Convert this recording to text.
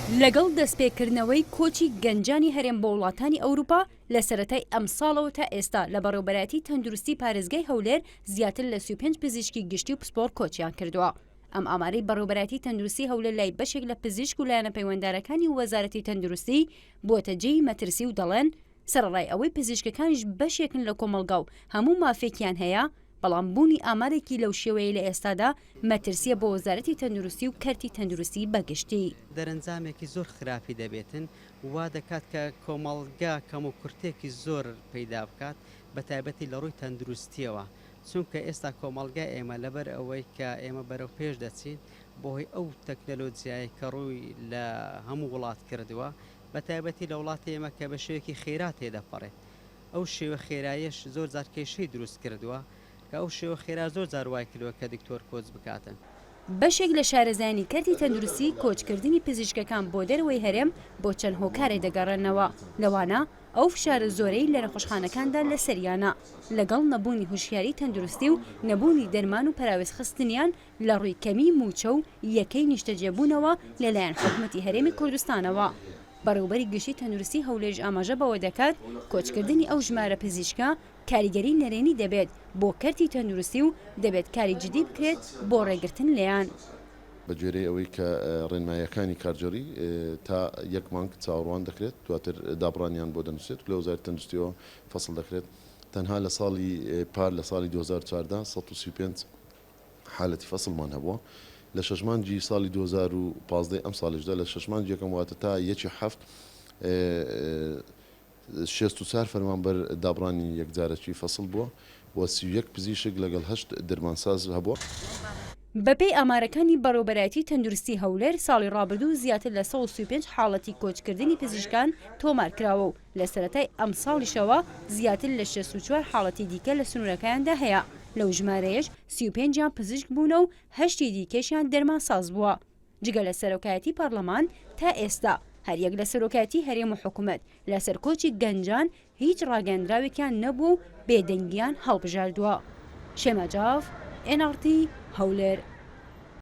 لەگەڵ دەستپێکردنەوەی کۆچی گەنجانی هەرێم بۆ وڵاتانی ئەوروپا لە سەرەتای ئەمساڵەوە تا ئێستا لە بەڕێوبەرایەتی تەندروستی پارێزگای هەولێر زیاتر لە 35 پزیشکی گشتی و پسپۆڕ کۆچیان کردووە. ئەم ئامارەی بەڕێوبەرایەتی تەندروستی هەولێر لای بەشێک لە پزیشک و لایەنە پەیوەندارەکانی وەزارەتی تەندروستی بووەتە جێی مەترسی و دەڵێن سەرەڕای ئەوەی پزیشکەکانیش بەشێکن لە کۆمەڵگا و هەموو مافێکیان هەیە، بەڵام بوونی ئامارێکی لەو شێوەیەی لە ئێستادا مەترسییە بۆ وەزارەتی تەندروستی و کەرتی تەندروستی بە گشتی. دەرەنجامێکی زۆر خراپی دەبێتن، وا دەکات کە کۆمەڵگا کەموکورتێکی زۆر پەیدا بکات، بەتایبەتی لە ڕووی تەندروستییەوە، چونکە ئێستا کۆمەڵگای ئێمە لەبەر ئەوەی کە ئێمە بەرەو پێش دەچین بەهۆی ئەو تەکنەلۆجیایەی کە ڕووی لە هەموو وڵات کردووە، بە تایبەتی لە وڵاتی ئێمە کە بە شێوەیەکی خێرا تێدەپەڕێت. ئەو شێوە خێرایەش زۆر جار کێشەی دروست کردووە، کە ئەو شێوە خێرا زۆر جار وای کردووە کە دکتۆر کۆچ بکاتن. بەشێک لە شارەزایانی کەرتی تەندروستی کۆچکردنی پزیشکەکان بۆ دەرەوەی هەرێم بۆ چەند هۆکارێک دەگەڕێننەوە، لەوانە ئەو فشارە زۆرەی لە نەخۆشخانەکاندا لەسەریانە، لەگەڵ نەبوونی هۆشیاری تەندروستی و نەبوونی دەرمان و پەراوێزخستنیان لە ڕووی کەمیی مووچە و یەکەی نیشتەجێبوونەوە لەلایەن حکومەتی هەرێمی کوردستانەوە. بەڕێوبەری گشتی تەندروستی هەولێریش ئاماژە بەوە دەکات، کۆچکردنی ئەو ژمارە پزیشکە کاریگەری نەرێنی دەبێت بۆ کەرتی تەندروستی و دەبێت کاری جدی بکرێت بۆ ڕێگرتن لێیان. بە گوێرەی ئەوەی کە ڕێنماییەکانی کارگێڕی تا یەک مانگ چاوەڕوان دەکرێت، دواتر دابڕانیان بۆ دەنووسرێت و لە وەزارەتی تەندروستییەوە فەسڵ دەکرێت. تەنها لە ساڵی پار لە ساڵی 2014 135 حالەتی فەسڵمان هەبووە. لە شەش مانگی ساڵی 2015 ئەم ساڵیشدا لە شەش مانگی یەکەم واتە تا یەکی حەفت 64 فەرمانبەر دابڕانی یەکجارەکی فەسڵ بووە و 31 پزیشک لەگەڵ هەشت دەرمانساز هەبووە. بەپێی ئامارەکانی بەڕێوبەرایەتی تەندروستی هەولێر، ساڵی ڕابردوو زیاتر لە 135 حاڵەتی کۆچکردنی پزیشکان تۆمارکراوە و لە سەرەتای ئەمساڵیشەوە زیاتر لە 64 حاڵەتی دیکە لە سنوورەکەیاندا هەیە، لەو ژمارەیەش 35 یان پزیشک بوونە و هەشتی دیکەشیان دەرمانساز بووە. جگە لە سەرۆکایەتی پەڕلەمان، تا ئێستا هەریەک لە سەرۆکایەتی هەرێم و حکومەت لەسەر کۆچی گەنجان هیچ ڕاگەیەندراوێکیان نەبووە و بێدەنگیان هەڵبژاردووە. شێما جاف، ئێن ئاڕ تی، هەولێر.